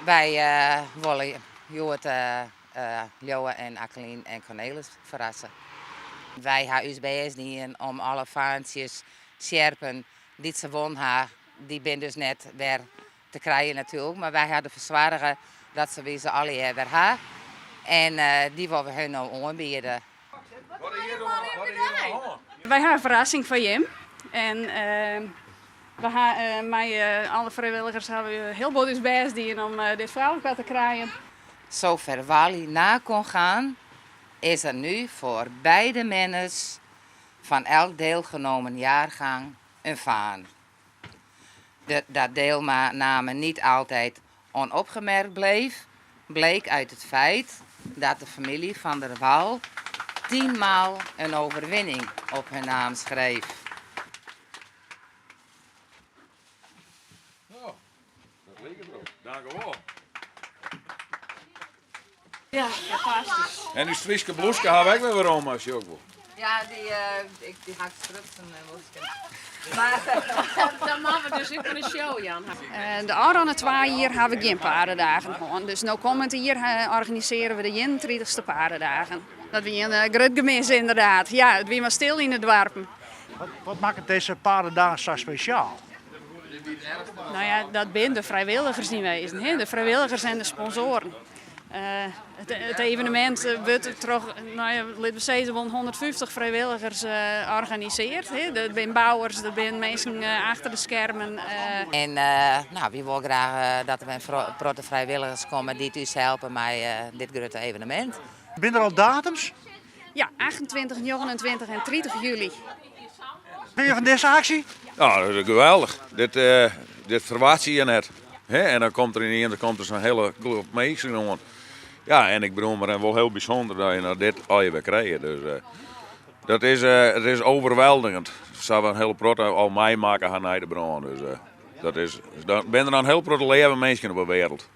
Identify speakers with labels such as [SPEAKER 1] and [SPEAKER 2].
[SPEAKER 1] Wy wolle hjoed Liuwe en Akkelien en Cornelis ferrasse. Wy ha ús bêst dien om alle faantsjes, sjerpen dy't se won ha, dy binne dus net wer te krijen natuerlik, mar wy ha derfoar soarge dat se wy se allegear wer ha en dy wolle we hun no oanbiede.
[SPEAKER 2] Wy ha in ferrassing foar jim en we ha mei alle frijwilligers ha we hiel bot ús bêst dien om dit foar elkoar te krijen.
[SPEAKER 1] Zover Wally na kon gaan, is er nu voor beide menners van elk deelgenomen jaargang een vaan. De, dat deelname niet altijd onopgemerkt bleef, bleek uit het feit dat de familie van der Wal tienmaal een overwinning op hun naam schreef.
[SPEAKER 3] Oh, dat liket derop. Dankewol.
[SPEAKER 2] Ja, fantastysk.
[SPEAKER 3] En ús Fryske bloeske ha we ek wer werom, as je ook wol.
[SPEAKER 1] Ja, dy, uh, ik, dy ha ik sprutsen, bloeske. Maar
[SPEAKER 4] Dan moatte we dus ek foar de show, Jan.
[SPEAKER 2] De ôfrûne twa jier ha we gjin paardendagen hân. Dus no kommend jier organisearje we de 31ste paardendagen. Dat wie in grut gemis inderdaad. Ja, it wie mar stil yn de doarpen.
[SPEAKER 5] Wat makket dizze paardendagen sa spesjaal?
[SPEAKER 2] Nou ja, dat binne de frijwilligers yn wezen. Hè? De frijwilligers en de sponsoaren. It evenemint wurdt troch, no ja, litte we sizze, wol 150 frijwilligers organisearre. Hè? Dat binne bouwers, dat binne minsken achter de skermen.
[SPEAKER 1] En nou, wy wolle graach dat der in protte frijwilligers komme dy't ús helpe mei dit grutte evenemint.
[SPEAKER 5] Binne der al datums?
[SPEAKER 2] Ja, 28, 29 en 30 july.
[SPEAKER 5] Fine je fan dizze aksje?
[SPEAKER 3] Ja, dat is geweldich. Dit, dit ferwachtsje je net. Hè? En dan komt der yn ien komt der sa'n hiele groep minsken oan. Ja, en ik bedoel, mar wol hiel bysûnder dat je no dit allegear wer krije. Dus dat is, it is overweldigend. Sa we in hiele protte al meimakke ha nei de brân. Dus dat is, dan binne der dan in hiel protte leave minsken op de wereld.